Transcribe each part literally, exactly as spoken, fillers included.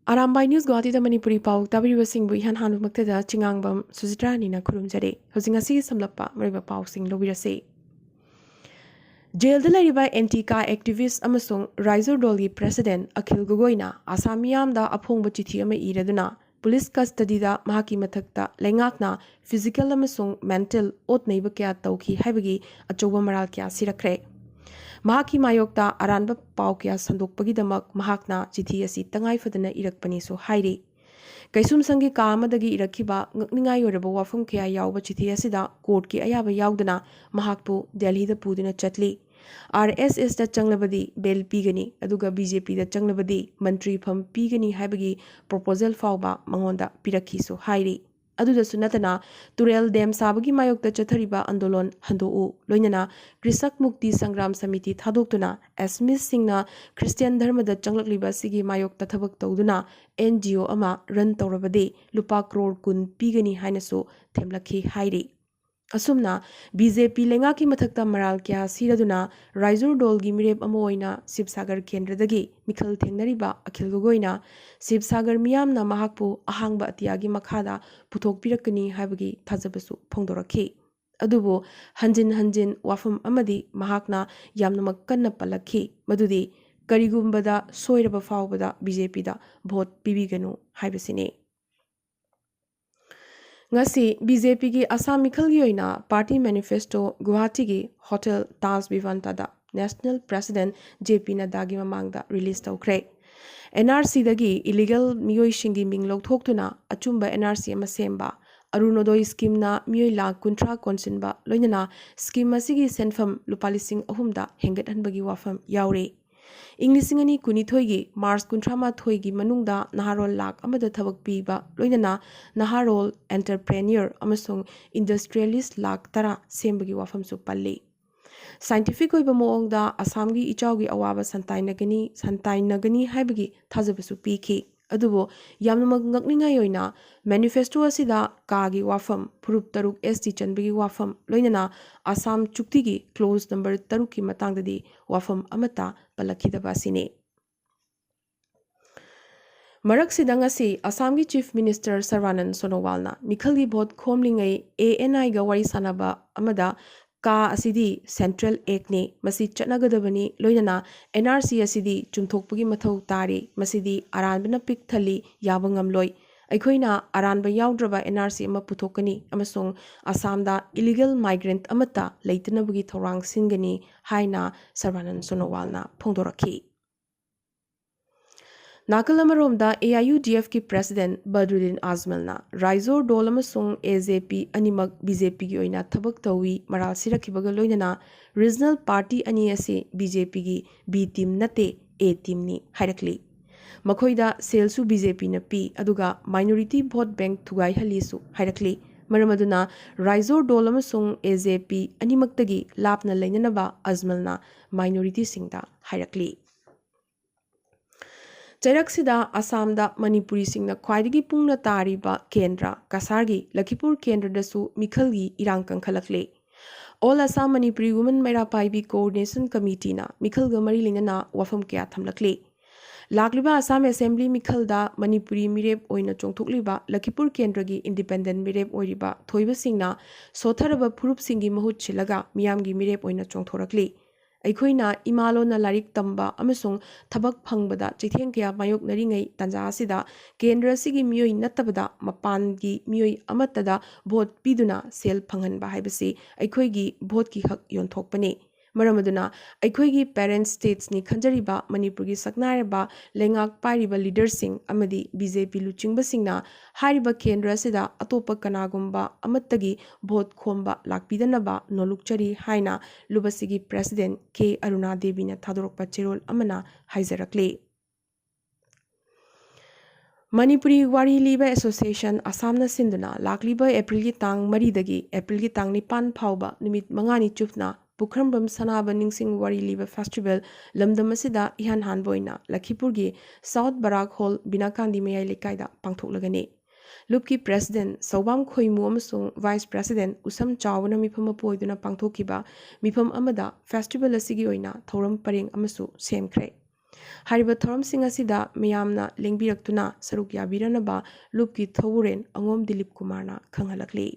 Arambai news ꯒꯨꯋꯥꯍꯥꯇꯤꯗ Manipuri ꯄꯥꯎ ꯇꯥꯕꯤꯔꯤꯕꯁꯤꯡꯕꯨ ꯏꯍꯥꯟ ꯍꯥꯟꯕꯃꯛꯇꯗ ꯆꯤꯉꯥꯡꯕꯝ ꯁꯨꯖꯤꯇ꯭ꯔꯥꯅꯤꯅ ꯈꯨꯔꯨꯝꯖꯔꯤ꯫ ꯍꯧꯖꯤꯛ ꯉꯁꯤꯒꯤ ꯁꯝꯂꯞꯄ ꯃꯔꯨꯑꯣꯏꯕ ꯄꯥꯎꯁꯤꯡ ꯂꯧꯕꯤꯔꯁꯤ꯫ ꯖꯦꯜꯗ ꯂꯩꯔꯤꯕ ꯑꯦꯟꯇꯤ ꯀꯥ ꯑꯦꯛꯇꯤꯚꯤꯁ ꯑꯃꯁꯨꯡ ꯔꯥꯏꯖꯨꯔꯗꯣꯜꯒꯤ ꯄ꯭ꯔꯦꯁꯤꯗꯦꯟꯠ ꯑꯈꯤꯜ ꯒꯣꯒꯣꯏꯅ ꯑꯁꯥꯝ ꯃꯤꯌꯥꯝꯗ ꯑꯐꯣꯡꯕ ꯆꯤꯊꯤ ꯑꯃ ꯏꯔꯗꯨꯅ ꯄꯨꯂꯤꯁ ꯀꯁꯇꯗꯤꯗ ꯃꯍꯥꯛꯀꯤ ꯃꯊꯛꯇ ꯂꯩꯉꯥꯛꯅ ꯐꯤꯖꯤꯀꯦꯜ ꯑꯃꯁꯨꯡ ꯃꯦꯟꯇꯦꯜ ꯑꯣꯠ ꯅꯩꯕ ꯀꯌꯥ ꯇꯧꯈꯤ ꯍꯥꯏꯕꯒꯤ ꯑꯆꯧꯕ ꯃꯔꯥꯜ ꯀꯌꯥ ꯁꯤꯔꯛꯈ꯭ꯔꯦ꯫ ꯃꯍꯥꯛꯀꯤ ꯃꯥꯌꯣꯛꯇ ꯑꯔꯥꯟꯕ ꯄꯥꯎ ꯀꯌꯥ ꯁꯟꯗꯣꯛꯄꯒꯤꯗꯃꯛ ꯃꯍꯥꯛꯅ ꯆꯤꯊꯤ ꯑꯁꯤ ꯇꯉꯥꯏ ꯐꯗꯅ ꯏꯔꯛꯄꯅꯤꯁꯨ ꯍꯥꯏꯔꯤ꯫ ꯀꯩꯁꯨꯝꯁꯪꯒꯤ ꯀꯥ ꯑꯃꯗꯒꯤ ꯏꯔꯛꯈꯤꯕ ꯉꯛꯅꯤꯡꯉꯥꯏ ꯑꯣꯏꯔꯕ ꯋꯥꯐꯝ ꯀꯌꯥ ꯌꯥꯎꯕ ꯆꯤꯊꯤ ꯑꯁꯤꯗ ꯀꯣꯔꯠꯀꯤ ꯑꯌꯥꯕ ꯌꯥꯎꯗꯅ ꯃꯍꯥꯛꯄꯨ ꯗꯦꯜꯍꯤꯗ ꯄꯨꯗꯨꯅ ꯆꯠꯂꯤ꯫ ꯑꯥꯔ ꯑꯦꯁ ꯑꯦꯁꯇ ꯆꯪꯂꯕꯗꯤ ꯕꯦꯜ ꯄꯤꯒꯅꯤ, ꯑꯗꯨꯒ ꯕꯤ ꯖꯦ ꯄꯤꯗ ꯆꯪꯂꯕꯗꯤ ꯃꯟꯇ꯭ꯔꯤ ꯐꯝ ꯄꯤꯒꯅꯤ ꯍꯥꯏꯕꯒꯤ ꯄ꯭ꯔꯣꯄꯣꯖꯦꯜ ꯐꯥꯎꯕ ꯃꯉꯣꯟꯗ ꯄꯤꯔꯛꯈꯤꯁꯨ ꯍꯥꯏꯔꯤ꯫ ꯑꯗꯨꯗꯁꯨ ꯅꯠꯇꯅ, ꯇꯨꯔꯦꯜ ꯗꯦꯝ ꯁꯥꯕꯒꯤ ꯃꯥꯌꯣꯛꯇ ꯆꯠꯊꯔꯤꯕ ꯑꯟꯗꯣꯂꯣꯟ ꯍꯟꯗꯣꯛꯎ, ꯂꯣꯏꯅꯅ ꯀ꯭ꯔꯤꯁꯛ ꯃꯨꯛꯇꯤ ꯁꯪꯒ꯭ꯔꯥꯝ ꯁꯃꯤꯇꯤ ꯊꯥꯗꯣꯛꯇꯨꯅ ꯑꯦꯁꯃꯤꯁꯁꯤꯡꯅ ꯈ꯭ꯔꯤꯁꯇꯤꯌꯥꯟ ꯙꯔꯃꯗ ꯆꯪꯂꯛꯂꯤꯕ ꯑꯁꯤꯒꯤ ꯃꯥꯌꯣꯛꯇ ꯊꯕꯛ ꯇꯧꯗꯨꯅ ꯑꯦꯟ ꯖꯤ ꯑꯣ ꯑꯃ ꯔꯟ ꯇꯧꯔꯕꯗꯤ ꯂꯨꯄꯥ ꯀ꯭ꯔꯣꯔ ꯀꯨꯟ ꯄꯤꯒꯅꯤ ꯍꯥꯏꯅꯁꯨ ꯊꯦꯝꯂꯛꯈꯤ ꯍꯥꯏꯔꯤ꯫ ꯑꯁꯨꯝꯅ ꯕꯤ ꯖꯦ ꯄꯤ ꯂꯩꯉꯥꯛꯀꯤ ꯃꯊꯛꯇ ꯃꯔꯥꯜ ꯀꯌꯥ ꯁꯤꯔꯗꯨꯅ ꯔꯥꯏꯖꯨꯔꯗꯣꯜꯒꯤ ꯃꯤꯔꯦꯞ ꯑꯃ ꯑꯣꯏꯅ ꯁꯤꯕꯁꯥꯒꯔ ꯀꯦꯟꯗ꯭ꯔꯗꯒꯤ ꯃꯤꯈꯜ ꯊꯦꯡꯅꯔꯤꯕ ꯑꯈꯤꯜ ꯒꯣꯒꯣꯏꯅ ꯁꯤꯕꯁꯥꯒꯔ ꯃꯤꯌꯥꯝꯅ ꯃꯍꯥꯛꯄꯨ ꯑꯍꯥꯡꯕ ꯑꯇꯤꯌꯥꯒꯤ ꯃꯈꯥꯗ ꯄꯨꯊꯣꯛꯄꯤꯔꯛꯀꯅꯤ ꯍꯥꯏꯕꯒꯤ ꯊꯥꯖꯕꯁꯨ ꯐꯣꯡꯗꯣꯔꯛꯈꯤ꯫ ꯑꯗꯨꯕꯨ ꯍꯟꯖꯤꯟ ꯍꯟꯖꯤꯟ ꯋꯥꯐꯝ ꯑꯃꯗꯤ ꯃꯍꯥꯛꯅ ꯌꯥꯝꯅꯃꯛ ꯀꯟꯅ ꯄꯜꯂꯛꯈꯤ, ꯃꯗꯨꯗꯤ ꯀꯔꯤꯒꯨꯝꯕꯗ ꯁꯣꯏꯔꯕ ꯐꯥꯎꯕꯗ ꯕꯤ ꯖꯦ ꯄꯤꯗ ꯚꯣꯠ ꯄꯤꯕꯤꯒꯅꯨ ꯍꯥꯏꯕꯁꯤꯅꯤ꯫ ꯉꯁꯤ ꯕꯤ ꯖꯦ ꯄꯤꯒꯤ ꯑꯁꯥꯝ ꯃꯤꯈꯜꯒꯤ ꯑꯣꯏꯅ ꯄꯥꯔꯇꯤ ꯃꯦꯅꯤꯐꯦꯁꯇꯣ ꯒꯨꯋꯥꯍꯥꯇꯤꯒꯤ ꯍꯣꯇꯦꯜ ꯇꯥꯖ ꯚꯤꯚꯥꯟꯇꯥꯗ ꯅꯦꯁꯅꯦꯜ ꯄ꯭ꯔꯦꯁꯤꯗꯦꯟꯠ ꯖꯦ ꯄꯤ ꯅꯗ꯭ꯗꯥꯒꯤ ꯃꯃꯥꯡꯗ ꯔꯤꯂꯤꯖ ꯇꯧꯈ꯭ꯔꯦ꯫ ꯑꯦꯟ ꯑꯥꯔ ꯁꯤꯗꯒꯤ ꯏꯂꯤꯒꯦꯜ ꯃꯤꯑꯣꯏꯁꯤꯡꯒꯤ ꯃꯤꯡ ꯂꯧꯊꯣꯛꯇꯨꯅ ꯑꯆꯨꯝꯕ ꯑꯦꯟ ꯑꯥꯔ ꯁꯤ ꯑꯃ ꯁꯦꯝꯕ, ꯑꯔꯨꯅꯣꯗꯣꯏ ꯁ꯭ꯀꯤꯝꯅ ꯃꯤꯑꯣꯏ ꯂꯥꯈ ꯀꯨꯟꯊ꯭ꯔꯥ ꯀꯣꯟꯁꯤꯟꯕ, ꯂꯣꯏꯅꯅ ꯁ꯭ꯀꯤꯝ ꯑꯁꯤꯒꯤ ꯁꯦꯟꯐꯝ ꯂꯨꯄꯥ ꯂꯤꯁꯤꯡ ꯑꯍꯨꯝꯗ ꯍꯦꯟꯒꯠꯍꯟꯕꯒꯤ ꯋꯥꯐꯝ ꯌꯥꯎꯔꯤ꯫ ꯏꯪ ꯂꯤꯁꯤꯡ ꯑꯅꯤ ꯀꯨꯟꯅꯤꯊꯣꯏꯒꯤ ꯃꯥꯔꯆ ꯀꯨꯟꯊ꯭ꯔꯥ ꯃꯥꯊꯣꯏꯒꯤ ꯃꯅꯨꯡꯗ ꯅꯍꯥꯔꯣꯜ ꯂꯥꯈ ꯑꯃꯗ ꯊꯕꯛ ꯄꯤꯕ, ꯂꯣꯏꯅꯅ ꯅꯍꯥꯔꯣꯜ, ꯑꯦꯟꯇꯔꯄ꯭ꯔꯦꯅ꯭ꯌꯨꯔ ꯑꯃꯁꯨꯡ ꯏꯟꯗꯁꯇ꯭ꯔꯤꯌꯦꯂꯤꯁ꯭ꯠ ꯂꯥꯈ ꯇꯔꯥ ꯁꯦꯝꯕꯒꯤ ꯋꯥꯐꯝꯁꯨ ꯄꯜꯂꯤ꯫ ꯁꯥꯏꯟꯇꯤꯐꯤꯛ ꯑꯣꯏꯕ ꯃꯑꯣꯡꯗ ꯑꯁꯥꯝꯒꯤ ꯏꯆꯥꯎꯒꯤ ꯑꯋꯥꯕ ꯁꯟꯇꯥꯏꯅꯒꯅꯤ, ꯁꯟꯇꯥꯏꯅꯒꯅꯤ ꯍꯥꯏꯕꯒꯤ ꯊꯥꯖꯕꯁꯨ ꯄꯤꯈꯤ꯫ ꯑꯗꯨꯕꯨ ꯌꯥꯝꯅꯃꯛ ꯉꯛꯅꯤꯡꯉꯥꯏ ꯑꯣꯏꯅ, ꯃꯦꯅꯤꯐꯦꯁꯇꯣ ꯑꯁꯤꯗ ꯀꯥꯒꯤ ꯋꯥꯐꯝ, ꯐꯨꯔꯨꯞ ꯇꯔꯨꯛ ꯑꯦꯁ ꯇꯤ ꯆꯟꯕꯒꯤ ꯋꯥꯐꯝ, ꯂꯣꯏꯅꯅ ꯑꯁꯥꯝ ꯆꯨꯛꯇꯤꯒꯤ ꯀ꯭ꯂꯣꯖ ꯅꯝꯕꯔ ꯇꯔꯨꯛꯀꯤ ꯃꯇꯥꯡꯗꯗꯤ ꯋꯥꯐꯝ ꯑꯃꯠꯇ ꯄꯜꯂꯛꯈꯤꯗꯕ ꯑꯁꯤꯅꯤ꯫ ꯃꯔꯛꯁꯤꯗ ꯉꯁꯤ ꯑꯁꯥꯝꯒꯤ Chief Minister ꯁꯔꯕꯥꯅꯟ ꯁꯣꯅꯣꯋꯥꯜꯅ ꯃꯤꯈꯜꯒꯤ ꯚꯣꯠ ꯈꯣꯝꯂꯤꯉꯩ ꯑꯦ ꯑꯦꯟ ꯑꯥꯏꯒ ꯋꯥꯔꯤ ꯁꯥꯟꯅꯕ ꯑꯃꯗ ꯀꯥ ꯑꯁꯤꯗꯤ Central Actꯅꯤ, ꯃꯁꯤ ꯆꯠꯅꯒꯗꯕꯅꯤ, ꯂꯣꯏꯅꯅ ꯑꯦꯟ ꯑꯥꯔ ꯁꯤ ꯑꯁꯤꯗꯤ ꯆꯨꯝꯊꯣꯛꯄꯒꯤ ꯃꯊꯧ ꯇꯥꯔꯤ, ꯃꯁꯤꯗꯤ ꯑꯔꯥꯟꯕꯅ ꯄꯤꯛ ꯊꯜꯂꯤ, ꯌꯥꯕ ꯉꯝꯂꯣꯏ꯫ ꯑꯩꯈꯣꯏꯅ ꯑꯔꯥꯟꯕ ꯌꯥꯎꯗ꯭ꯔꯕ ꯑꯦꯟ ꯑꯥꯔ ꯁꯤ ꯑꯃ ꯄꯨꯊꯣꯛꯀꯅꯤ ꯑꯃꯁꯨꯡ ꯑꯁꯥꯝꯗ illegal migrant ꯑꯃꯠꯇ ꯂꯩꯇꯅꯕꯒꯤ ꯊꯧꯔꯥꯡ ꯁꯤꯟꯒꯅꯤ ꯍꯥꯏꯅ ꯁꯔꯕꯥꯅꯟ ꯁꯣꯅꯣꯋꯥꯜꯅ ꯐꯣꯡꯗꯣꯔꯛꯈꯤ꯫ ꯅꯥꯀꯜ ꯑꯃꯔꯣꯝꯗ, A I U D ꯑꯦꯐꯀꯤ President ꯕꯗ꯭ꯔꯨꯗꯤꯟ ꯑꯥꯖꯃꯜꯅ ꯔꯥꯏꯖꯣꯔ ꯗꯣꯜ ꯑꯃꯁꯨꯡ ꯑꯦ ꯖꯦ ꯄꯤ ꯑꯅꯤꯃꯛ ꯕꯤ ꯖꯦ ꯄꯤꯒꯤ ꯑꯣꯏꯅ ꯊꯕꯛ ꯇꯧꯏ, ꯃꯔꯥꯜ ꯁꯤꯔꯛꯈꯤꯕꯒ ꯂꯣꯏꯅꯅ regional party ꯑꯅꯤ ꯑꯁꯤ ꯕꯤ ꯖꯦ ꯄꯤꯒꯤ B team ꯅꯠꯇꯦ, A teamꯅꯤ ꯍꯥꯏꯔꯛꯂꯤ꯫ ꯃꯈꯣꯏꯗ ꯁꯦꯜꯁꯨ ꯕꯤ ꯖꯦ ꯄꯤꯅ ꯄꯤ, ꯑꯗꯨꯒ minority vote bank ꯊꯨꯒꯥꯏꯍꯜꯂꯤꯁꯨ ꯍꯥꯏꯔꯛꯂꯤ꯫ ꯃꯔꯝ ꯑꯗꯨꯅ ꯔꯥꯏꯖꯣꯔ ꯗꯣꯜ ꯑꯃꯁꯨꯡ ꯑꯦ ꯖꯦ ꯄꯤ ꯑꯅꯤꯃꯛꯇꯒꯤ ꯂꯥꯞꯅ ꯂꯩꯅꯅꯕ ꯑꯖꯃꯜꯅ minorityꯁꯤꯡꯗ ꯍꯥꯏꯔꯛꯂꯤ꯫ ꯆꯩꯔꯛꯁꯤꯗ ꯑꯁꯥꯝꯗ ꯃꯅꯤꯄꯨꯔꯤꯁꯤꯡꯅ ꯈ꯭ꯋꯥꯏꯗꯒꯤ ꯄꯨꯡꯅ ꯇꯥꯔꯤꯕ ꯀꯦꯟꯗ꯭ꯔ ꯀꯁꯥꯔꯒꯤ ꯂꯈꯤꯄꯨꯔ ꯀꯦꯟꯗ꯭ꯔꯗꯁꯨ ꯃꯤꯈꯜꯒꯤ ꯏꯔꯥꯡ ꯀꯟꯈꯠꯂꯛꯂꯦ꯫ All Assam Manipuri Women ꯃꯩꯔꯥ ꯄꯥꯏꯕꯤ Coordination Committeeꯅ ꯃꯤꯈꯜꯒ ꯃꯔꯤ ꯂꯩꯅꯅ ꯋꯥꯐꯝ ꯀꯌꯥ ꯊꯝꯂꯛꯂꯤ꯫ ꯂꯥꯛꯂꯤꯕ ꯑꯁꯥꯝ ꯑꯦꯁꯦꯝꯕ꯭ꯂꯤ ꯃꯤꯈꯜꯗ ꯃꯅꯤꯄꯨꯔꯤ ꯃꯤꯔꯦꯞ ꯑꯣꯏꯅ ꯆꯣꯡꯊꯣꯛꯂꯤꯕ ꯂꯈꯤꯄꯨꯔ ꯀꯦꯟꯗ꯭ꯔꯒꯤ independent ꯃꯤꯔꯦꯞ ꯑꯣꯏꯔꯤꯕ ꯊꯣꯏꯕꯁꯤꯡꯅ ꯁꯣꯠꯊꯔꯕ ꯐꯨꯔꯨꯞꯁꯤꯡꯒꯤ ꯃꯍꯨꯠ ꯁꯤꯜꯂꯒ ꯃꯤꯌꯥꯝꯒꯤ ꯃꯤꯔꯦꯞ ꯑꯣꯏꯅ ꯆꯣꯡꯊꯣꯔꯛꯂꯤ꯫ ꯑꯩꯈꯣꯏꯅ ꯏꯃꯥ ꯂꯣꯟꯅ ꯂꯥꯏꯔꯤꯛ ꯇꯝꯕ ꯑꯃꯁꯨꯡ ꯊꯕꯛ ꯐꯪꯕꯗ ꯆꯩꯊꯦꯡ ꯀꯌꯥ ꯃꯥꯌꯣꯛꯅꯔꯤꯉꯩ ꯇꯥꯟꯖꯥ ꯑꯁꯤꯗ ꯀꯦꯟꯗ꯭ꯔ ꯑꯁꯤꯒꯤ ꯃꯤꯑꯣꯏ ꯅꯠꯇꯕꯗ ꯃꯄꯥꯟꯒꯤ ꯃꯤꯑꯣꯏ ꯑꯃꯠꯇꯗ ꯚꯣꯠ ꯄꯤꯗꯨꯅ ꯁꯦꯜ ꯐꯪꯍꯟꯕ ꯍꯥꯏꯕꯁꯤ ꯑꯩꯈꯣꯏꯒꯤ ꯚꯣꯠꯀꯤ ꯍꯛ ꯌꯣꯟꯊꯣꯛꯄꯅꯤ꯫ ꯃꯔꯝ ꯑꯗꯨꯅ ꯑꯩꯈꯣꯏꯒꯤ parent stateꯅꯤ ꯈꯟꯖꯔꯤꯕ ꯃꯅꯤꯄꯨꯔꯒꯤ ꯁꯛꯅꯥꯏꯔꯕ ꯂꯩꯉꯥꯛ ꯄꯥꯏꯔꯤꯕ leaderꯁꯤꯡ ꯑꯃꯗꯤ ꯕꯤ ꯖꯦ ꯄꯤ ꯂꯨꯆꯤꯡꯕꯁꯤꯡꯅ ꯍꯥꯏꯔꯤꯕ ꯀꯦꯟꯗ꯭ꯔ ꯑꯁꯤꯗ ꯑꯇꯣꯞꯄ ꯀꯅꯥꯒꯨꯝꯕ ꯑꯃꯠꯇꯒꯤ ꯚꯣꯠ ꯈꯣꯝꯕ ꯂꯥꯛꯄꯤꯗꯅꯕ ꯅꯣꯜꯂꯨꯛꯆꯔꯤ ꯍꯥꯏꯅ ꯂꯨꯕꯁꯤꯒꯤ President ꯀꯦ ꯑꯔꯨꯅꯥ ꯗꯦꯕꯤꯅ ꯊꯥꯗꯣꯔꯛꯄ ꯆꯦꯔꯣꯜ ꯑꯃꯅ ꯍꯥꯏꯖꯔꯛꯂꯤ꯫ ꯃꯅꯤꯄꯨꯔꯤ ꯋꯥꯔꯤ ꯂꯤꯕ Association ꯑꯁꯥꯝꯅ ꯁꯤꯟꯗꯨꯅ ꯂꯥꯛꯂꯤꯕ ꯑꯦꯄ꯭ꯔꯤꯜꯒꯤ ꯇꯥꯡ ꯃꯔꯤꯗꯒꯤ ꯑꯦꯄ꯭ꯔꯤꯜꯒꯤ ꯇꯥꯡ ꯅꯤꯄꯥꯟ ꯐꯥꯎꯕ ꯅꯨꯃꯤꯠ ꯃꯉꯥꯅꯤ ꯆꯨꯞꯅ ꯄꯨꯈ꯭ꯔꯝꯕꯝ ꯁꯅꯥꯕ ꯅꯤꯡꯁꯤꯡ ꯋꯥꯔꯤ ꯂꯤꯕ festival ꯂꯝꯗꯝ ꯑꯁꯤꯗ ꯏꯍꯥꯟ ꯍꯥꯟꯕ ꯑꯣꯏꯅ ꯂꯈꯤꯄꯨꯔꯒꯤ South ꯕꯔꯥꯛ Hall ꯕꯤꯅꯥꯀꯥꯟꯗꯤ ꯃꯌꯥꯏ ꯂꯩꯀꯥꯏꯗ ꯄꯥꯡꯊꯣꯛꯂꯒꯅꯤ꯫ ꯂꯨꯞꯀꯤ President ꯁꯧꯕꯥꯝ ꯈꯣꯏꯃꯨ ꯑꯃꯁꯨꯡ Vice President ꯎꯁꯝ ꯆꯥꯎꯕꯅ ꯃꯤꯐꯝ ꯃꯄꯨ ꯑꯣꯏꯗꯨꯅ ꯄꯥꯡꯊꯣꯛꯈꯤꯕ ꯃꯤꯐꯝ ꯑꯃꯗ festival ꯑꯁꯤꯒꯤ ꯑꯣꯏꯅ ꯊꯧꯔꯝ ꯄꯔꯦꯡ ꯑꯃꯁꯨ ꯁꯦꯝꯈ꯭ꯔꯦ꯫ ꯍꯥꯏꯔꯤꯕ ꯊꯧꯔꯝꯁꯤꯡ ꯑꯁꯤꯗ ꯃꯤꯌꯥꯝꯅ ꯂꯦꯡꯕꯤꯔꯛꯇꯨꯅ ꯁꯔꯨꯛ ꯌꯥꯕꯤꯔꯅꯕ ꯂꯨꯞꯀꯤ ꯊꯧꯕꯨꯔꯦꯟ ꯑꯉꯣꯝ ꯗꯤꯂꯤꯞ ꯀꯨꯃꯥꯔꯅ ꯈꯪꯍꯜꯂꯛꯂꯤ꯫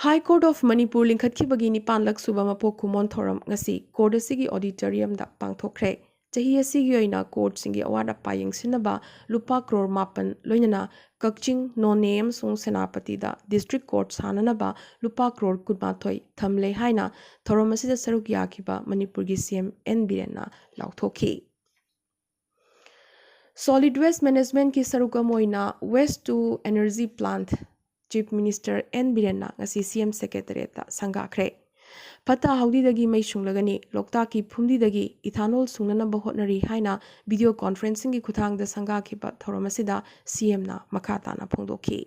High Court of Manipur ꯂꯤꯡꯈꯠꯈꯤꯕꯒꯤ ꯅꯤꯄꯥꯟꯂꯛ ꯁꯨꯕ ꯃꯄꯣꯛ ꯀꯨꯝꯑꯣꯟ ꯊꯧꯔꯝ ꯉꯁꯤ ꯀꯣꯔꯠ ꯑꯁꯤꯒꯤ ꯑꯣꯗꯤꯇꯣꯔꯤꯌꯝꯗ ꯄꯥꯡꯊꯣꯛꯈ꯭ꯔꯦ꯫ ꯆꯍꯤ ꯑꯁꯤꯒꯤ ꯑꯣꯏꯅ ꯀꯣꯔꯠꯁꯤꯡꯒꯤ ꯑꯋꯥꯠ ꯑꯄꯥ ꯌꯦꯡꯁꯤꯟꯅꯕ ꯂꯨꯄꯥ ꯀ꯭ꯔꯣꯔ ꯃꯥꯄꯟ, ꯂꯣꯏꯅꯅ ꯀꯛꯆꯤꯡ, ꯅꯣꯅꯦ ꯑꯃꯁꯨꯡ ꯁꯦꯅꯥꯄꯇꯤꯗ ꯗꯤꯁꯇ꯭ꯔꯤꯛ ꯀꯣꯔꯠ ꯁꯥꯅꯅꯕ ꯂꯨꯄꯥ ꯀ꯭ꯔꯣꯔ ꯀꯨꯟꯃꯥꯊꯣꯏ ꯊꯝꯂꯦ ꯍꯥꯏꯅ ꯊꯧꯔꯝ ꯑꯁꯤꯗ ꯁꯔꯨꯛ ꯌꯥꯈꯤꯕ ꯃꯅꯤꯄꯨꯔꯒꯤ ꯁꯤ ꯑꯦꯝ ꯑꯦꯟ ꯕꯤꯔꯦꯟꯅ ꯂꯥꯎꯊꯣꯛꯈꯤ꯫ Solid Waste Managementꯀꯤ ꯁꯔꯨꯛ ꯑꯃ ꯑꯣꯏꯅ Waste to Energy Plant Chief Minister N ꯕꯤꯔꯦꯟꯅ ꯉꯁꯤ ꯁꯤ ꯑꯦꯝ ꯁꯦꯀ꯭ꯔꯦꯇꯔꯤꯌꯦꯠꯇ ꯁꯪꯒꯥꯈ꯭ꯔꯦ꯫ ꯐꯠꯇ ꯍꯥꯎꯗꯤꯗꯒꯤ ꯃꯩ ꯁꯨꯡꯂꯒꯅꯤ, ꯂꯣꯛꯇꯥꯛꯀꯤ ꯐꯨꯝꯗꯤꯗꯒꯤ ethanol ꯁꯨꯡꯅꯅꯕ ꯍꯣꯠꯅꯔꯤ ꯍꯥꯏꯅ video conferencingꯒꯤ ꯈꯨꯠꯊꯥꯡꯗ ꯁꯪꯒꯥꯈꯤꯕ ꯊꯧꯔꯝ ꯑꯁꯤꯗ ꯁꯤ ꯑꯦꯝꯅ ꯃꯈꯥ ꯇꯥꯅ ꯐꯣꯡꯗꯣꯛꯈꯤ꯫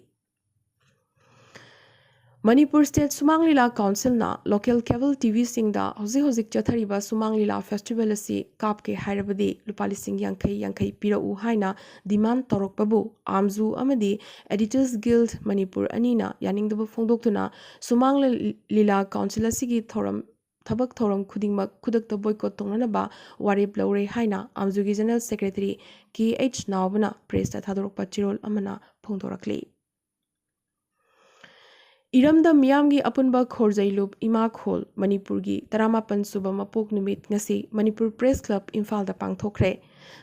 ꯃꯅꯤꯄꯨꯔ State ꯁꯨꯃꯥꯡ ꯂꯤꯂꯥ Councilꯅ local cable TVꯁꯤꯡꯗ ꯍꯧꯖꯤꯛ ꯍꯧꯖꯤꯛ ꯆꯠꯊꯔꯤꯕ ꯁꯨꯃꯥꯡ ꯂꯤꯂꯥ festival ꯑꯁꯤ ꯀꯥꯞꯀꯦ ꯍꯥꯏꯔꯕꯗꯤ ꯂꯨꯄꯥ ꯂꯤꯁꯤꯡ ꯌꯥꯡꯈꯩ, ꯌꯥꯡꯈꯩ ꯄꯤꯔꯛꯎ ꯍꯥꯏꯅ demand ꯇꯧꯔꯛꯄꯕꯨ ꯑꯥꯝꯖꯨ ꯑꯃꯗꯤ Editors Guild ꯃꯅꯤꯄꯨꯔ ꯑꯅꯤꯅ ꯌꯥꯅꯤꯡꯗꯕ ꯐꯣꯡꯗꯣꯛꯇꯨꯅ ꯁꯨꯃꯥꯡ ꯂꯤ-, ꯂꯤꯂꯥ Council ꯑꯁꯤꯒꯤ ꯊꯧꯔꯝ, ꯊꯕꯛ ꯊꯧꯔꯝ ꯈꯨꯗꯤꯡꯃꯛ ꯈꯨꯗꯛꯇ boycott ꯇꯧꯅꯅꯕ ꯋꯥꯔꯦꯞ ꯂꯧꯔꯦ ꯍꯥꯏꯅ ꯑꯥꯝꯖꯨꯒꯤ General Secretary ꯀꯦ ꯑꯩꯆ ꯅꯥꯎꯕꯅ pressꯇ ꯊꯥꯗꯣꯔꯛꯄ ꯆꯦꯔꯣꯜ ꯑꯃꯅ ꯐꯣꯡꯗꯣꯔꯛꯂꯤ꯫ ꯏꯔꯝꯗꯝ ꯃꯤꯌꯥꯝꯒꯤ ꯑꯄꯨꯟꯕ ꯈꯣꯔꯖꯩ ꯂꯨꯞ ꯏꯃꯥ ꯈꯣꯜ ꯃꯅꯤꯄꯨꯔꯒꯤ ꯇꯔꯥꯃꯥꯄꯟ ꯁꯨꯕ ꯃꯄꯣꯛ ꯅꯨꯃꯤꯠ ꯉꯁꯤ ꯃꯅꯤꯄꯨꯔ Press Club ꯏꯝꯐꯥꯜꯗ ꯄꯥꯡꯊꯣꯛꯈ꯭ꯔꯦ꯫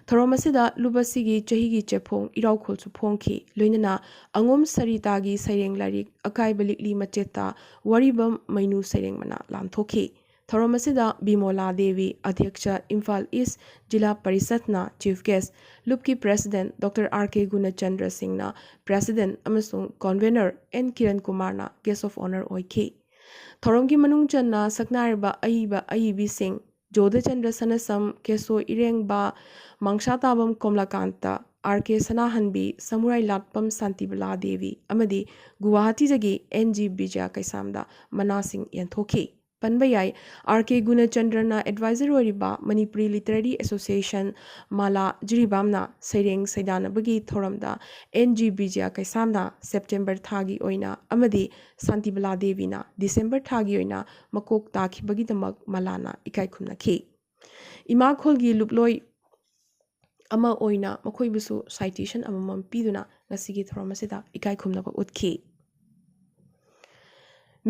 ꯊꯧꯔꯝ ꯑꯁꯤꯗ ꯂꯨꯞ ꯑꯁꯤꯒꯤ ꯆꯍꯤꯒꯤ ꯆꯦꯐꯣꯡ ꯏꯔꯥꯎꯈꯣꯜꯁꯨ ꯐꯣꯡꯈꯤ, ꯂꯣꯏꯅꯅ ꯑꯉꯣꯝ ꯁꯔꯤꯇꯥꯒꯤ ꯁꯩꯔꯦꯡ ꯂꯥꯏꯔꯤꯛ ꯑꯀꯥꯏꯕ ꯂꯤꯛꯂꯤ ꯃꯆꯦꯠꯇ ꯋꯥꯔꯤꯕꯝ ꯃꯩꯅꯨ ꯁꯩꯔꯦꯡ ꯃꯅꯥ ꯂꯥꯟꯊꯣꯛꯈꯤ꯫ ꯊꯧꯔꯝ ꯑꯁꯤꯗ ꯕꯤꯃꯣꯂꯥ ꯗꯦꯕꯤ, ꯑꯗ꯭ꯌꯛꯁ, ꯏꯝꯐꯥꯜ East ꯖꯤꯂꯥ ꯄꯔꯤꯁꯠꯅ Chief Guest, ꯂꯨꯞꯀꯤ President Doctor R K ꯒꯨꯅꯆꯟꯗ꯭ꯔ ꯁꯤꯡꯅ President ꯑꯃꯁꯨꯡ Convener ꯑꯦꯟ ꯀꯤꯔꯟ ꯀꯨꯃꯥꯔꯅ Guest of Honour ꯑꯣꯏꯈꯤ꯫ ꯊꯧꯔꯝꯒꯤ ꯃꯅꯨꯡ ꯆꯟꯅ ꯁꯛꯅꯥꯏꯔꯕ ꯑꯏꯕ ꯑꯏꯕꯤꯁꯤꯡ ꯖꯣꯙꯆꯟꯗ꯭ꯔ ꯁꯅꯁꯝ, ꯀꯦꯁꯣ ꯏꯔꯦꯡꯕ, ꯃꯪꯁꯥꯇꯥꯕꯝ ꯀꯣꯝꯂꯥꯀꯥꯟꯇ, ꯑꯥꯔ ꯀꯦ ꯁꯅꯥꯍꯟꯕꯤ, ꯁꯃꯨꯔꯥꯏ ꯂꯥꯠꯄꯝ ꯁꯥꯟꯇꯤꯕꯂꯥ ꯗꯦꯕꯤ ꯑꯃꯗꯤ ꯒꯨꯋꯥꯍꯥꯇꯤꯗꯒꯤ ꯑꯦꯟ ꯖꯤ ꯕꯤꯖꯌ ꯀꯩꯁꯥꯝꯗ ꯃꯅꯥꯁꯤꯡ ꯌꯦꯟꯊꯣꯛꯈꯤ꯫ ꯄꯟꯕ ꯌꯥꯏ, ꯑꯥꯔ ꯀꯦ ꯒꯨꯅꯆꯟꯗ꯭ꯔꯅ advisor ꯑꯣꯏꯔꯤꯕ ꯃꯅꯤꯄꯨꯔꯤ Literary Association ꯃꯥꯂꯥ ꯖꯤꯔꯤꯕꯥꯝꯅ ꯁꯩꯔꯦꯡ ꯁꯩꯗꯥꯅꯕꯒꯤ ꯊꯧꯔꯝꯗ ꯑꯦꯟ ꯖꯤ ꯕꯤꯖꯌ ꯀꯩꯁꯥꯝꯅ September ꯊꯥꯒꯤ ꯑꯣꯏꯅ ꯑꯃꯗꯤ ꯁꯥꯟꯇꯤꯕꯂꯥ ꯗꯦꯕꯤꯅ December ꯊꯥꯒꯤ ꯑꯣꯏꯅ ꯃꯀꯣꯛ ꯇꯥꯈꯤꯕꯒꯤꯗꯃꯛ ꯃꯂꯥꯅ ꯏꯀꯥꯏ ꯈꯨꯝꯅꯈꯤ꯫ ꯏꯃꯥꯈꯣꯜꯒꯤ ꯂꯨꯞꯂꯣꯏ ꯑꯃ ꯑꯣꯏꯅ ꯃꯈꯣꯏꯕꯨꯁꯨ citation ꯑꯃꯃꯝ ꯄꯤꯗꯨꯅ ꯉꯁꯤꯒꯤ ꯊꯧꯔꯝ ꯑꯁꯤꯗ ꯏꯀꯥꯏ ꯈꯨꯝꯅꯕ ꯎꯠꯈꯤ꯫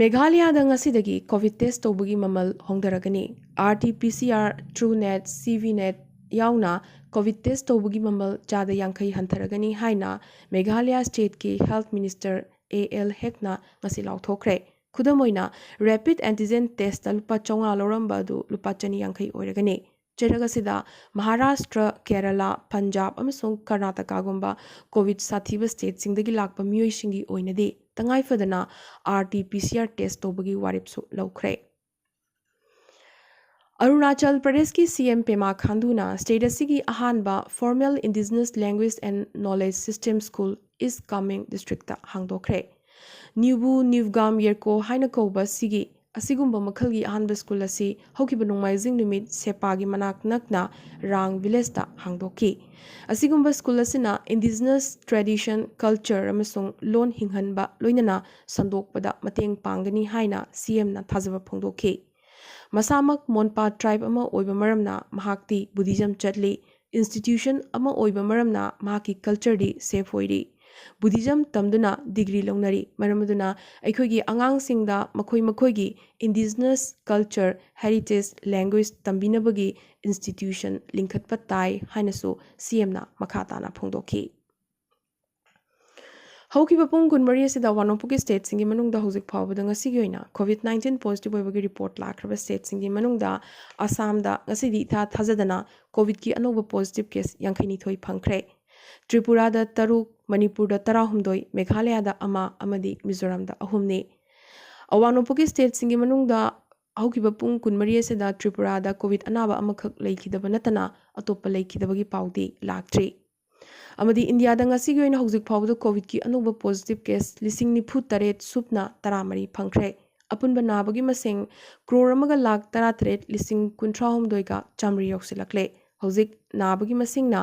ꯃꯦꯘꯥꯂꯌꯥꯗ ꯉꯁꯤꯗꯒꯤ ꯀꯣꯚꯤꯗ ꯇꯦꯁ ꯇꯧꯕꯒꯤ ꯃꯃꯜ ꯍꯣꯡꯊꯔꯒꯅꯤ꯫ RT-PCR, TrueNat, CVNat ꯌꯥꯎꯅ ꯀꯣꯚꯤꯗ ꯇꯦꯁ ꯇꯧꯕꯒꯤ ꯃꯃꯜ ꯆꯥꯗ ꯌꯥꯡꯈꯩ ꯍꯟꯊꯔꯒꯅꯤ ꯍꯥꯏꯅ ꯃꯦꯘꯥꯂꯌꯥ ꯁ꯭ꯇꯦꯠꯀꯤ ꯍꯦꯜꯊ ꯃꯤꯅꯤꯁꯇꯔ A L ꯍꯦꯛꯅ ꯉꯁꯤ ꯂꯥꯎꯊꯣꯛꯈ꯭ꯔꯦ꯫ ꯈꯨꯗꯝ ꯑꯣꯏꯅ, ꯔꯦꯄꯤꯗ ꯑꯦꯟꯇꯤꯖꯦꯟ ꯇꯦꯁꯇ ꯂꯨꯄꯥ ꯆꯥꯝꯃꯉꯥ ꯂꯧꯔꯝꯕ ꯑꯗꯨ ꯂꯨꯄꯥ ꯆꯅꯤ ꯌꯥꯡꯈꯩ ꯑꯣꯏꯔꯒꯅꯤ꯫ ꯆꯩꯔꯛ ꯑꯁꯤꯗ ꯃꯍꯥꯔꯥꯁꯇ꯭ꯔ, ꯀꯦꯔꯂꯥ, ꯄꯟꯖꯥꯕ ꯑꯃꯁꯨꯡ ꯀꯔꯅꯥꯇꯀꯥꯒꯨꯝꯕ ꯀꯣꯚꯤꯗ ꯁꯥꯊꯤꯕ ꯁ꯭ꯇꯦꯠꯁꯤꯡꯗꯒꯤ ꯂꯥꯛꯄ ꯃꯤꯑꯣꯏꯁꯤꯡꯒꯤ ꯑꯣꯏꯅꯗꯤ ꯇꯉꯥꯏꯐꯗꯅ RT-PCR ꯇꯦꯁ ꯇꯧꯕꯒꯤ ꯋꯥꯔꯦꯞꯁꯨ ꯂꯧꯈ꯭ꯔꯦ꯫ ꯑꯔꯨꯅꯥꯆꯜ ꯄ꯭ꯔꯗꯦꯁꯀꯤ CM ꯄꯦꯃꯥ ꯈꯥꯟꯗꯨꯅ ꯁ꯭ꯇꯦꯠ ꯑꯁꯤꯒꯤ ꯑꯍꯥꯟꯕ Formal Indigenous Language and Knowledge System School East Kameng district ꯍꯥꯡꯗꯣꯛꯈ꯭ꯔꯦ꯫ ꯅ꯭ꯌꯨꯕꯨ ꯅ꯭ꯌꯨꯒꯥꯝ ꯌꯦꯔꯀꯣ ꯍꯥꯏꯅ ꯀꯧꯕ ꯁꯤꯒꯤ ꯑꯁꯤꯒꯨꯝꯕ ꯃꯈꯜꯒꯤ ꯑꯍꯥꯟꯕ ꯁ꯭ꯀꯨꯜ ꯑꯁꯤ ꯍꯧꯈꯤꯕ ꯅꯣꯡꯃꯥꯏꯖꯤꯡ ꯅꯨꯃꯤꯠ ꯁꯦꯄꯥꯒꯤ ꯃꯅꯥꯛ ꯅꯛꯅ ꯔꯥꯡ ꯚꯤꯂꯦꯖꯇ ꯍꯥꯡꯗꯣꯛꯈꯤ꯫ ꯑꯁꯤꯒꯨꯝꯕ ꯁ꯭ꯀꯨꯜ ꯑꯁꯤꯅ Indigenous tradition, culture ꯑꯃꯁꯨꯡ ꯂꯣꯟ ꯍꯤꯡꯍꯟꯕ ꯂꯣꯏꯅꯅ ꯁꯟꯗꯣꯛꯄꯗ ꯃꯇꯦꯡ ꯄꯥꯡꯒꯅꯤ ꯍꯥꯏꯅ CMꯅ ꯊꯥꯖꯕ ꯐꯣꯡꯗꯣꯛꯈꯤ꯫ ꯃꯁꯥꯃꯛ ꯃꯣꯟꯄꯥ tribe ꯑꯃ ꯑꯣꯏꯕ ꯃꯔꯝꯅ ꯃꯍꯥꯛꯇꯤ Buddhism ꯆꯠꯂꯤ꯫ Institution ꯑꯃ ꯑꯣꯏꯕ ꯃꯔꯝꯅ ꯃꯍꯥꯛꯀꯤ cultureꯗꯤ safe ꯑꯣꯏꯔꯤ꯫ Buddhism ꯇꯝꯗꯨꯅ degree ꯂꯧꯅꯔꯤ꯫ ꯃꯔꯝ ꯑꯗꯨꯅ ꯑꯩꯈꯣꯏꯒꯤ ꯑꯉꯥꯡꯁꯤꯡꯗ ꯃꯈꯣꯏ ꯃꯈꯣꯏꯒꯤ Indigenous culture, heritage, language ꯇꯝꯕꯤꯅꯕꯒꯤ institution ꯂꯤꯡꯈꯠꯄ ꯇꯥꯏ ꯍꯥꯏꯅꯁꯨ CMꯅ ꯃꯈꯥ ꯇꯥꯅ ꯐꯣꯡꯗꯣꯛꯈꯤ꯫ ꯍꯧꯈꯤꯕ ꯄꯨꯡ ꯀꯨꯟꯃꯔꯤ ꯑꯁꯤꯗ ꯑꯋꯥꯡ ꯅꯣꯡꯄꯣꯛꯀꯤ ꯁ꯭ꯇꯦꯠꯁꯤꯡꯒꯤ ꯃꯅꯨꯡꯗ ꯍꯧꯖꯤꯛ ꯐꯥꯎꯕꯗ ꯉꯁꯤꯒꯤ ꯑꯣꯏꯅ ꯀꯣꯚꯤꯗ ꯅꯥꯏꯟꯇꯤꯟ ꯄꯣꯖꯤꯇꯤꯚ ꯑꯣꯏꯕꯒꯤ ꯔꯤꯄꯣꯔꯠ ꯂꯥꯛꯈ꯭ꯔꯕ ꯁ꯭ꯇꯦꯠꯁꯤꯡꯒꯤ ꯃꯅꯨꯡꯗ ꯑꯁꯥꯝꯗ ꯉꯁꯤꯗꯤ ꯏꯊꯥ ꯊꯥꯖꯗꯅ ꯀꯣꯚꯤꯗꯀꯤ ꯑꯅꯧꯕ ꯄꯣꯖꯤꯇꯤꯚ ꯀꯦꯁ ꯌꯥꯡꯈꯩꯅꯤꯊꯣꯏ ꯐꯪꯈ꯭ꯔꯦ꯫ ꯇ꯭ꯔꯤꯄꯨꯔꯥꯗ ꯇꯔꯨꯛ, ꯃꯅꯤꯄꯨꯔꯗ ꯇꯔꯥꯍꯨꯝꯗꯣꯏ, ꯃꯦꯘꯥꯂꯌꯥꯗ ꯑꯃ ꯑꯃꯗꯤ ꯃꯤꯖꯣꯔꯥꯝꯗ ꯑꯍꯨꯝꯅꯤ꯫ ꯑꯋꯥꯡ ꯅꯣꯡꯄꯣꯛꯀꯤ ꯁ꯭ꯇꯦꯠꯁꯤꯡꯒꯤ ꯃꯅꯨꯡꯗ ꯍꯧꯈꯤꯕ ꯄꯨꯡ ꯀꯨꯟꯃꯔꯤ ꯑꯁꯤꯗ ꯇ꯭ꯔꯤꯄꯨꯔꯥꯗ ꯀꯣꯚꯤꯗ ꯑꯅꯥꯕ ꯑꯃꯈꯛ ꯂꯩꯈꯤꯗꯕ ꯅꯠꯇꯅ ꯑꯇꯣꯞꯄ ꯂꯩꯈꯤꯗꯕꯒꯤ ꯄꯥꯎꯗꯤ ꯂꯥꯛꯇ꯭ꯔꯤ꯫ ꯑꯃꯗꯤ ꯏꯟꯗꯤꯌꯥꯗ ꯉꯁꯤꯒꯤ ꯑꯣꯏꯅ ꯍꯧꯖꯤꯛ ꯐꯥꯎꯕꯗ ꯀꯣꯚꯤꯗꯀꯤ ꯑꯅꯧꯕ ꯄꯣꯖꯤꯇꯤꯚ ꯀꯦꯁ ꯂꯤꯁꯤꯡ ꯅꯤꯐꯨ ꯇꯔꯦꯠ ꯁꯨꯞꯅ ꯇꯔꯥꯃꯔꯤ ꯐꯪꯈ꯭ꯔꯦ꯫ ꯑꯄꯨꯟꯕ ꯅꯥꯕꯒꯤ ꯃꯁꯤꯡ ꯀ꯭ꯔꯣꯔ ꯑꯃꯒ ꯂꯥꯈ ꯇꯔꯥꯇꯔꯦꯠ ꯂꯤꯁꯤꯡ ꯀꯨꯟꯊ꯭ꯔꯥꯍꯨꯝꯗꯣꯏꯒ ꯆꯥꯃꯔꯤ ꯌꯧꯁꯤꯜꯂꯛꯂꯦ꯫ ꯍꯧꯖꯤꯛ ꯅꯥꯕꯒꯤ ꯃꯁꯤꯡꯅ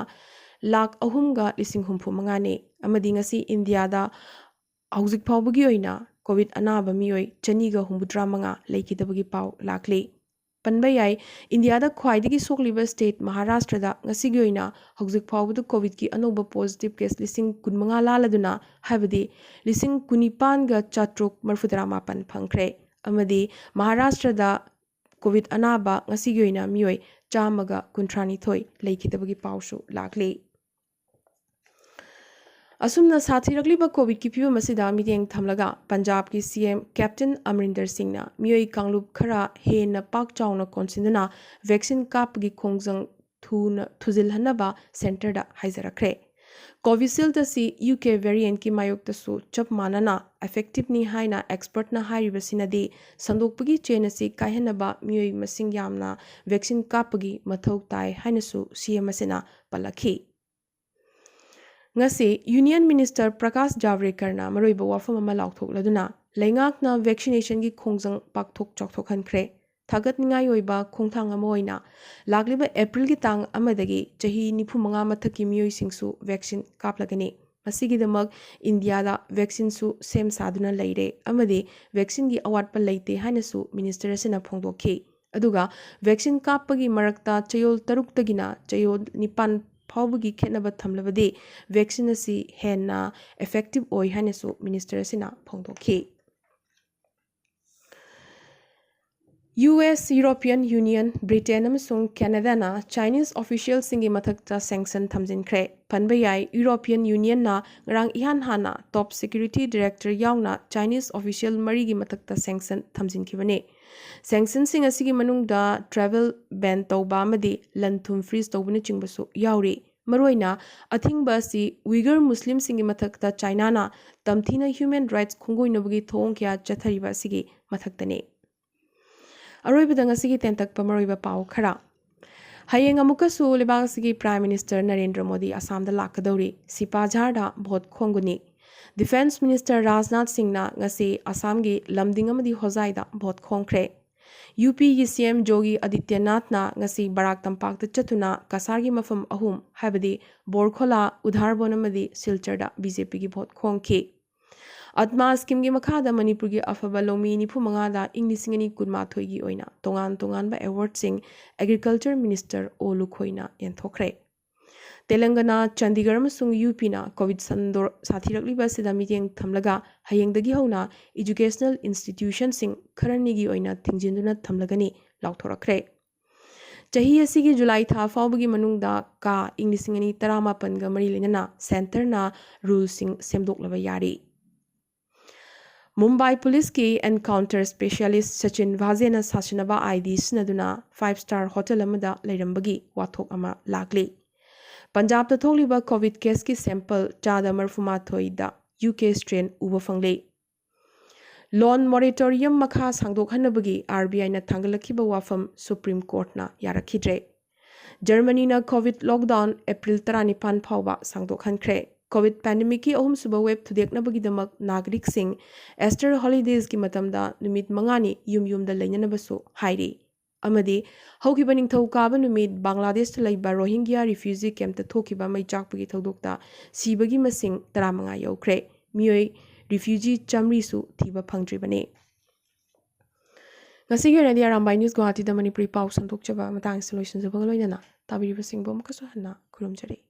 ꯂꯥꯈ ꯑꯍꯨꯝꯒ ꯂꯤꯁꯤꯡ ꯍꯨꯝꯐꯨ ꯃꯉꯥꯅꯤ꯫ ꯑꯃꯗꯤ ꯉꯁꯤ ꯏꯟꯗꯤꯌꯥꯗ ꯍꯧꯖꯤꯛ ꯐꯥꯎꯕꯒꯤ ꯑꯣꯏꯅ ꯀꯣꯚꯤꯗ ꯑꯅꯥꯕ ꯃꯤꯑꯣꯏ ꯆꯅꯤꯒ ꯍꯨꯝꯐꯨꯇꯔꯥ ꯃꯉꯥ ꯂꯩꯈꯤꯗꯕꯒꯤ ꯄꯥꯎ ꯂꯥꯛꯂꯤ꯫ ꯄꯟꯕ ꯌꯥꯏ꯫ ꯏꯟꯗꯤꯌꯥꯗ ꯈ꯭ꯋꯥꯏꯗꯒꯤ ꯁꯣꯛꯂꯤꯕ ꯁ꯭ꯇꯦꯠ ꯃꯍꯥꯔꯥꯁꯇ꯭ꯔꯗ ꯉꯁꯤꯒꯤ ꯑꯣꯏꯅ ꯍꯧꯖꯤꯛ ꯐꯥꯎꯕꯗ ꯀꯣꯚꯤꯗꯀꯤ ꯑꯅꯧꯕ ꯄꯣꯖꯤꯇꯤꯚ ꯀꯦꯁ ꯂꯤꯁꯤꯡ ꯀꯨꯟꯃꯉꯥ ꯂꯥꯜꯂꯗꯨꯅ, ꯍꯥꯏꯕꯗꯤ ꯂꯤꯁꯤꯡ ꯀꯨꯟꯅꯤꯄꯥꯟꯒ ꯆꯥꯇ꯭ꯔꯨꯛ ꯃꯔꯤꯐꯨꯇꯔꯥ ꯃꯥꯄꯟ ꯐꯪꯈ꯭ꯔꯦ꯫ ꯑꯃꯗꯤ ꯃꯍꯥꯔꯥꯁꯇ꯭ꯔꯗ ꯀꯣꯚꯤꯗ ꯑꯅꯥꯕ ꯉꯁꯤꯒꯤ ꯑꯣꯏꯅ ꯃꯤꯑꯣꯏ ꯆꯥꯝꯃꯒ ꯀꯨꯟꯊ꯭ꯔꯥꯅꯤꯊꯣꯏ ꯂꯩꯈꯤꯗꯕꯒꯤ ꯄꯥꯎꯁꯨ ꯂꯥꯛꯂꯤ꯫ ꯑꯁꯨꯝꯅ ꯁꯥꯊꯤꯔꯛꯂꯤꯕ ꯀꯣꯚꯤꯗꯀꯤ ꯐꯤꯕꯝ ꯑꯁꯤꯗ ꯃꯤꯠꯌꯦꯡ ꯊꯝꯂꯒ ꯄꯟꯖꯥꯕꯀꯤ ꯁꯤ ꯑꯦꯝ ꯀꯦꯞꯇꯦꯟ ꯑꯃꯔꯤꯟꯗꯔ ꯁꯤꯡꯅ ꯃꯤꯑꯣꯏ ꯀꯥꯡꯂꯨꯞ ꯈꯔ ꯍꯦꯟꯅ ꯄꯥꯛ ꯆꯥꯎꯅ ꯀꯣꯟꯁꯤꯟꯗꯨꯅ ꯚꯦꯛꯁꯤꯟ ꯀꯥꯞꯄꯒꯤ ꯈꯣꯡꯖꯪ ꯊꯨꯅ ꯊꯨꯖꯤꯜꯍꯟꯅꯕ ꯁꯦꯟꯇꯔꯗ ꯍꯥꯏꯖꯔꯛꯈ꯭ꯔꯦ꯫ ꯀꯣꯚꯤꯁꯤꯜꯗ ꯑꯁꯤ ꯌꯨ ꯀꯦ ꯚꯦꯔꯤꯌꯦꯟꯠꯀꯤ ꯃꯥꯌꯣꯛꯇꯁꯨ ꯆꯞ ꯃꯥꯟꯅꯅ ꯏꯐꯦꯛꯇꯤꯚꯅꯤ ꯍꯥꯏꯅ ꯑꯦꯛꯁꯄꯔꯠꯅ ꯍꯥꯏꯔꯤꯕꯁꯤꯅꯗꯤ ꯁꯟꯗꯣꯛꯄꯒꯤ ꯆꯦꯟ ꯑꯁꯤ ꯀꯥꯏꯍꯟꯅꯕ ꯃꯤꯑꯣꯏ ꯃꯁꯤꯡ ꯌꯥꯝꯅ ꯚꯦꯛꯁꯤꯟ ꯀꯥꯞꯄꯒꯤ ꯃꯊꯧ ꯇꯥꯏ ꯍꯥꯏꯅꯁꯨ ꯁꯤ ꯑꯦꯝ ꯑꯁꯤꯅ ꯄꯜꯂꯛꯈꯤ꯫ ꯉꯁꯤ ꯌꯨꯅꯤꯌꯟ ꯃꯤꯅꯤꯁꯇꯔ ꯄ꯭ꯔꯀꯥꯁ ꯖꯥꯚ꯭ꯔꯦꯀꯔꯅ ꯃꯔꯨꯑꯣꯏꯕ ꯋꯥꯐꯝ ꯑꯃ ꯂꯥꯎꯊꯣꯛꯂꯗꯨꯅ ꯂꯩꯉꯥꯛꯅ ꯚꯦꯛꯁꯤꯅꯦꯁꯟꯒꯤ ꯈꯣꯡꯖꯪ ꯄꯥꯛꯊꯣꯛ ꯆꯥꯎꯊꯣꯛꯍꯟꯈ꯭ꯔꯦ꯫ ꯊꯥꯒꯠꯅꯤꯡꯉꯥꯏ ꯑꯣꯏꯕ ꯈꯣꯡꯊꯥꯡ ꯑꯃ ꯑꯣꯏꯅ ꯂꯥꯛꯂꯤꯕ ꯑꯦꯄ꯭ꯔꯤꯜꯒꯤ ꯇꯥꯡ ꯑꯃꯗꯒꯤ ꯆꯍꯤ ꯅꯤꯐꯨ ꯃꯉꯥ ꯃꯊꯛꯀꯤ ꯃꯤꯑꯣꯏꯁꯤꯡꯁꯨ ꯚꯦꯛꯁꯤꯟ ꯀꯥꯞꯂꯒꯅꯤ꯫ ꯃꯁꯤꯒꯤꯗꯃꯛ ꯏꯟꯗꯤꯌꯥꯗ ꯚꯦꯛꯁꯤꯟꯁꯨ ꯁꯦꯝ ꯁꯥꯗꯨꯅ ꯂꯩꯔꯦ ꯑꯃꯗꯤ ꯚꯦꯛꯁꯤꯟꯒꯤ ꯑꯋꯥꯠꯄ ꯂꯩꯇꯦ ꯍꯥꯏꯅꯁꯨ ꯃꯤꯅꯤꯁꯇꯔ ꯑꯁꯤꯅ ꯐꯣꯡꯗꯣꯛꯈꯤ꯫ ꯑꯗꯨꯒ ꯚꯦꯛꯁꯤꯟ ꯀꯥꯞꯄꯒꯤ ꯃꯔꯛꯇ ꯆꯌꯣꯜ ꯇꯔꯨꯛꯇꯒꯤꯅ ꯆꯌꯣꯜ ꯅꯤꯄꯥꯟ ꯐꯥꯎꯕꯒꯤ ꯈꯦꯠꯅꯕ ꯊꯝꯂꯕꯗꯤ ꯚꯦꯛꯁꯤꯟ ꯑꯁꯤ ꯍꯦꯟꯅ ꯏꯐꯦꯛꯇꯤꯚ ꯑꯣꯏ ꯍꯥꯏꯅꯁꯨ ꯃꯤꯅꯤꯁꯇꯔ ꯑꯁꯤꯅ ꯐꯣꯡꯗꯣꯛꯈꯤ꯫ U S, European union, Britain ꯑꯃꯁꯨꯡ ꯀꯦꯅꯥꯗꯥꯅ ꯆꯥꯏꯅꯤꯁ ꯑꯣꯐꯤꯁꯤꯌꯦꯜꯁꯤꯡꯒꯤ ꯃꯊꯛꯇ ꯁꯦꯡꯁꯟ ꯊꯝꯖꯤꯟꯈ꯭ꯔꯦ꯫ ꯄꯟꯕ ꯌꯥꯏ, ꯌꯨꯔꯣꯄꯤꯌꯟ ꯌꯨꯅꯤꯌꯟꯅ ꯉꯔꯥꯡ ꯏꯍꯥꯟ ꯍꯥꯟꯅ ꯇꯣꯞ ꯁꯦꯀ꯭ꯌꯨꯔꯤꯇꯤ ꯗꯥꯏꯔꯦꯛꯇꯔ ꯌꯥꯎꯅ ꯆꯥꯏꯅꯤꯁ ꯑꯣꯐꯤꯁꯤꯌꯦꯜ ꯃꯔꯤꯒꯤ ꯃꯊꯛꯇ ꯁꯦꯡꯁꯟ ꯊꯝꯖꯤꯟꯈꯤꯕꯅꯤ꯫ ꯁꯦꯡꯁꯟꯁꯤꯡ ꯑꯁꯤꯒꯤ ꯃꯅꯨꯡꯗ ꯇ꯭ꯔꯦꯚꯦꯜ ꯕꯦꯟ ꯇꯧꯕ ꯑꯃꯗꯤ ꯂꯟ ꯊꯨꯝ ꯐ꯭ꯔꯤꯖ ꯇꯧꯕꯅꯆꯤꯡꯕꯁꯨ ꯌꯥꯎꯔꯤ꯫ ꯃꯔꯨꯑꯣꯏꯅ ꯑꯊꯤꯡꯕ ꯑꯁꯤ ꯎꯏꯒꯔ ꯃꯨꯁꯂꯤꯝꯁꯤꯡꯒꯤ ꯃꯊꯛꯇ ꯆꯥꯏꯅꯥꯅ ꯇꯝꯊꯤꯅ ꯍ꯭ꯌꯨꯃꯦꯟ ꯔꯥꯏꯠꯁ ꯈꯣꯡꯒꯣꯏꯅꯕꯒꯤ ꯊꯧꯑꯣꯡ ꯀꯌꯥ ꯆꯠꯊꯔꯤꯕ ꯑꯁꯤꯒꯤ ꯃꯊꯛꯇꯅꯤ꯫ ꯑꯔꯣꯏꯕꯗ ꯉꯁꯤꯒꯤ ꯇꯦꯟꯇꯛꯄ ꯃꯔꯨꯑꯣꯏꯕ ꯄꯥꯎ ꯈꯔ꯫ ꯍꯌꯦꯡ ꯑꯃꯨꯛꯀꯁꯨ ꯂꯩꯕꯥꯛ ꯑꯁꯤꯒꯤ ꯄ꯭ꯔꯥꯏꯝ ꯃꯤꯅꯤꯁꯇꯔ ꯅꯔꯦꯟꯗ꯭ꯔ ꯃꯣꯗꯤ ꯑꯁꯥꯝꯗ ꯂꯥꯛꯀꯗꯧꯔꯤ꯫ ꯁꯤꯄꯥꯖꯥꯔꯗ ꯚꯣꯠ ꯈꯣꯝꯒꯅꯤ꯫ ꯗꯤꯐꯦꯟꯁ ꯃꯤꯅꯤꯁꯇꯔ ꯔꯥꯖꯅꯥꯊ ꯁꯤꯡꯅ ꯉꯁꯤ ꯑꯁꯥꯝꯒꯤ ꯂꯝꯗꯤꯡ ꯑꯃꯗꯤ ꯍꯣꯖꯥꯏꯗ ꯚꯣꯠ ꯈꯣꯝꯈ꯭ꯔꯦ꯫ ꯌꯨ ꯄꯤꯒꯤ ꯁꯤ ꯑꯦꯝ ꯌꯣꯒꯤ ꯑꯗꯤꯇ꯭ꯌꯅꯥꯊꯅ ꯉꯁꯤ ꯕꯔꯥꯛ ꯇꯝꯄꯥꯛꯇ ꯆꯠꯇꯨꯅ ꯀꯁꯥꯔꯒꯤ ꯃꯐꯝ ꯑꯍꯨꯝ, ꯍꯥꯏꯕꯗꯤ ꯕꯣꯔꯈꯣꯂꯥ, ꯎꯙꯥꯔꯕꯣꯟ ꯑꯃꯗꯤ ꯁꯤꯜꯆꯔꯗ ꯕꯤ ꯖꯦ ꯄꯤꯒꯤ ꯚꯣꯠ ꯈꯣꯝꯈꯤ꯫ ꯑꯠꯃꯥ ꯁ꯭ꯀꯤꯝꯒꯤ ꯃꯈꯥꯗ ꯃꯅꯤꯄꯨꯔꯒꯤ ꯑꯐꯕ ꯂꯧꯃꯤ ꯅꯤꯐꯨ ꯃꯉꯥꯗ ꯏꯪ ꯂꯤꯁꯤꯡ ꯑꯅꯤ ꯀꯨꯟꯃꯥꯊꯣꯏꯒꯤ ꯑꯣꯏꯅ ꯇꯣꯉꯥꯟ ꯇꯣꯉꯥꯟꯕ ꯑꯦꯋꯥꯔꯗꯁꯤꯡ Agriculture Minister ꯑꯣ ꯂꯨꯈꯣꯏꯅ ꯌꯦꯟꯊꯣꯛꯈ꯭ꯔꯦ꯫ ꯇꯦꯂꯪꯒꯅꯥ, ꯆꯥꯟꯗꯤꯒꯔ ꯑꯃꯁꯨꯡ ꯌꯨ ꯄꯤꯅ ꯀꯣꯚꯤꯗ ꯁꯟꯗꯣꯔ-, ꯁꯥꯊꯤꯔꯛꯂꯤꯕ ꯑꯁꯤꯗ ꯃꯤꯠꯌꯦꯡ ꯊꯝꯂꯒ ꯍꯌꯦꯡꯗꯒꯤ ꯍꯧꯅ educational institutionꯁꯤꯡ ꯈꯔꯅꯤꯒꯤ ꯑꯣꯏꯅ ꯊꯤꯡꯖꯤꯟꯗꯨꯅ ꯊꯝꯂꯒꯅꯤ ꯂꯥꯎꯊꯣꯔꯛꯈ꯭ꯔꯦ꯫ ꯆꯍꯤ ꯑꯁꯤꯒꯤ ꯖꯨꯂꯥꯏ ꯊꯥ ꯐꯥꯎꯕꯒꯤ ꯃꯅꯨꯡꯗ ꯀꯥ ꯏꯪ ꯂꯤꯁꯤꯡ ꯑꯅꯤ ꯇꯔꯥꯃꯥꯄꯟꯒ ꯃꯔꯤ ꯂꯩꯅꯅ centreꯅ ruleꯁꯤꯡ ꯁꯦꯝꯗꯣꯛꯂꯕ ꯌꯥꯔꯤ꯫ ꯃꯨꯝꯕꯥꯏ ꯄꯨꯂꯤꯁꯀꯤ encounter specialist ꯁꯆꯤꯟ ꯚꯥꯖꯦꯅ ꯁꯥꯁꯤꯟꯅꯕ ID ꯁꯤꯖꯤꯟꯅꯗꯨꯅ five star hotel ꯑꯃꯗ ꯂꯩꯔꯝꯕꯒꯤ ꯋꯥꯊꯣꯛ ꯑꯃ ꯂꯥꯛꯂꯤ꯫ ꯄꯟꯖꯥꯕꯇ ꯊꯣꯛꯂꯤꯕ ꯀꯣꯚꯤꯗ caseꯀꯤ sample ꯆꯥꯗ ꯃꯔꯤꯐꯨꯃꯥꯊꯣꯏꯗ UK strain ꯎꯕ ꯐꯪꯂꯤ꯫ Loan moratorium ꯃꯈꯥ ꯁꯥꯡꯗꯣꯛꯍꯟꯅꯕꯒꯤ RBIꯅ ꯊꯥꯡꯒꯠꯂꯛꯈꯤꯕ ꯋꯥꯐꯝ Supreme Courtꯅ ꯌꯥꯔꯛꯈꯤꯗ꯭ꯔꯦ꯫ ꯖꯔꯃꯅꯤꯅ ꯀꯣꯚꯤꯗ lockdown April ꯇꯔꯥꯅꯤꯄꯥꯟ ꯐꯥꯎꯕ ꯁꯥꯡꯗꯣꯛꯍꯟꯈ꯭ꯔꯦ꯫ ꯀꯣꯚꯤꯗ pandemicꯀꯤ ꯑꯍꯨꯝꯁꯨꯕ wave ꯊꯨꯗꯦꯛꯅꯕꯒꯤꯗꯃꯛ ꯅꯥꯒꯔꯤꯛꯁꯤꯡ Easter holidaysꯀꯤ ꯃꯇꯝꯗ ꯅꯨꯃꯤꯠ ꯃꯉꯥꯅꯤ ꯌꯨꯝ ꯌꯨꯝꯗ ꯂꯩꯅꯅꯕꯁꯨ ꯍꯥꯏꯔꯤ꯫ ꯑꯃꯗꯤ ꯍꯧꯈꯤꯕ ꯅꯤꯡꯊꯧꯀꯥꯕ ꯅꯨꯃꯤꯠ ꯕꯪꯒ꯭ꯂꯥꯗꯦꯁꯇ ꯂꯩꯕ ꯔꯣꯍꯤꯡꯒ꯭ꯌꯥ refugee campꯇ ꯊꯣꯛꯈꯤꯕ ꯃꯩ ꯆꯥꯛꯄꯒꯤ ꯊꯧꯗꯣꯛꯇ ꯁꯤꯕꯒꯤ ꯃꯁꯤꯡ ꯇꯔꯥꯃꯉꯥ ꯌꯧꯈ꯭ꯔꯦ꯫ ꯃꯤꯑꯣꯏ refugee ꯆꯥꯃꯔꯤꯁꯨ ꯊꯤꯕ ꯐꯪꯗ꯭ꯔꯤꯕꯅꯤ꯫ ꯉꯁꯤꯒꯤ ꯑꯣꯏꯅꯗꯤ ꯑꯔꯥꯝꯕꯥꯏ News ꯒꯨꯋꯥꯍꯥꯇꯤꯗ ꯃꯅꯤꯄꯨꯔꯤ ꯄꯥꯎ ꯁꯟꯗꯣꯛꯆꯕ ꯃꯇꯥꯡꯁꯤꯗ ꯂꯣꯏꯁꯤꯟꯖꯕꯒ ꯂꯣꯏꯅꯅ ꯇꯥꯕꯤꯔꯤꯕꯁꯤꯡꯕꯨ ꯑꯃꯨꯛꯀꯁꯨ ꯍꯟꯅ ꯈꯨꯔꯨꯝꯖꯔꯤ꯫